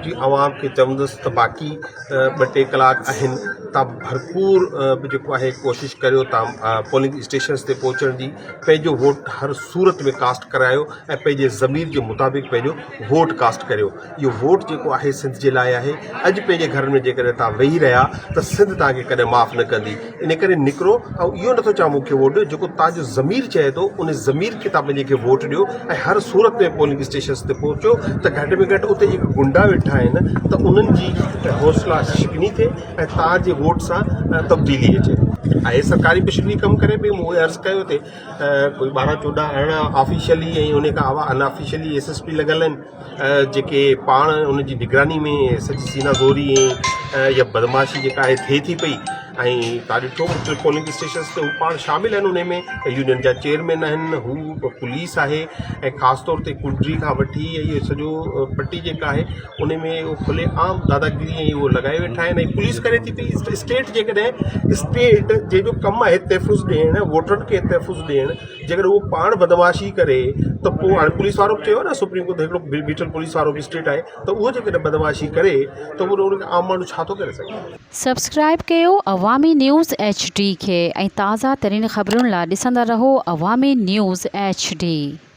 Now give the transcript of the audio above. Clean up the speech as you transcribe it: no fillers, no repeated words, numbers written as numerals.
جي عوام کي چوندس ته باقي ٻه ٽي ڪلاڪ آهن تان ڀرپور به جيڪو آهي ڪوشش ڪريو تان پولنگ اسٽيشنس تي پهچڻ جي پنهنجو ووٽ هر صورت ۾ ڪاسٽ ڪرايو ۽ پنهنجي ضمير جي مطابق پنهنجو ووٽ ڪاسٽ ڪريو اهو ووٽ جيڪو آهي سنڌ جي لاء آهي اڄ پنهنجي گهرن ۾ جيڪڏهن توهان ويهي رهيا ته سنڌ توهان کي ڪڏهن معاف نه ڪندي ان ڪري نڪرو ۽ اهو نٿو چوان مون کي ووٽ ڏيو جيڪو توهان جو ضمير چئي ٿو ان ضمير کي توهان پنهنجي کي ووٽ ڏيو ۽ هر صورت ۾ پولنگ اسٽيشنس تي پهچو ته گهٽ ۾ گهٽ اتي جيڪي گنڊا ويٺا آهن ته انهن جي حوصلا شڪني ٿئي ۽ توهان جي ووٽ سان تبديلي اچي. آهي سرڪاري مشينري ڪم ڪري پئي مون عرض ڪيو ٿي ڪوئي 12 14 18 آفيشلي ۽ ان کان علاوه ان آفيشلي ايس ايس پي لڳل آهن جيڪي پاڻ ان جي نگراني ۾ سڄي سينا زوري يا بدمعاشي جيڪا آهي ٿئي ٿي پئي ۽ تان ڏٺو مختلف پولنگ اسٽيشنس تي هو پاڻ شامل آهن ان ۾ يونين جا چيئرمين آهن هو پوليس آهي ۽ خاص طور تي ڪنڊري کان وٺي اهو سڄو پٽي جيڪا آهي ان ۾ اهو کلي عام داداگيري ۽ اهو لڳائي ويٺا آهن ۽ پوليس ڪري ٿي پئي اسٽيٽ جيڪڏهن اسٽيٽ جنهن جو ڪم آهي تحفظ ڏيڻ ووٽرن کي تحفظ ڏيڻ جيڪڏهن اهو پاڻ بدمعاشي ڪري ته پوء هاڻي پوليس وارو به چيو آهي نه سپريم ڪورٽ هڪڙو بيٺل پوليس وارو به اسٽريٽ آهي ته اهو جيڪڏهن بدمعاشي ڪري ته پوء ان کي عام ماڻهو ڇا ٿو ڪري سگهي. سبسڪرائيب ڪيو عوامي نيوز ايڇ ڊي کي ۽ تازه ترين خبرن لا ڏسندا رهو عوامي نيوز ايڇ ڊي.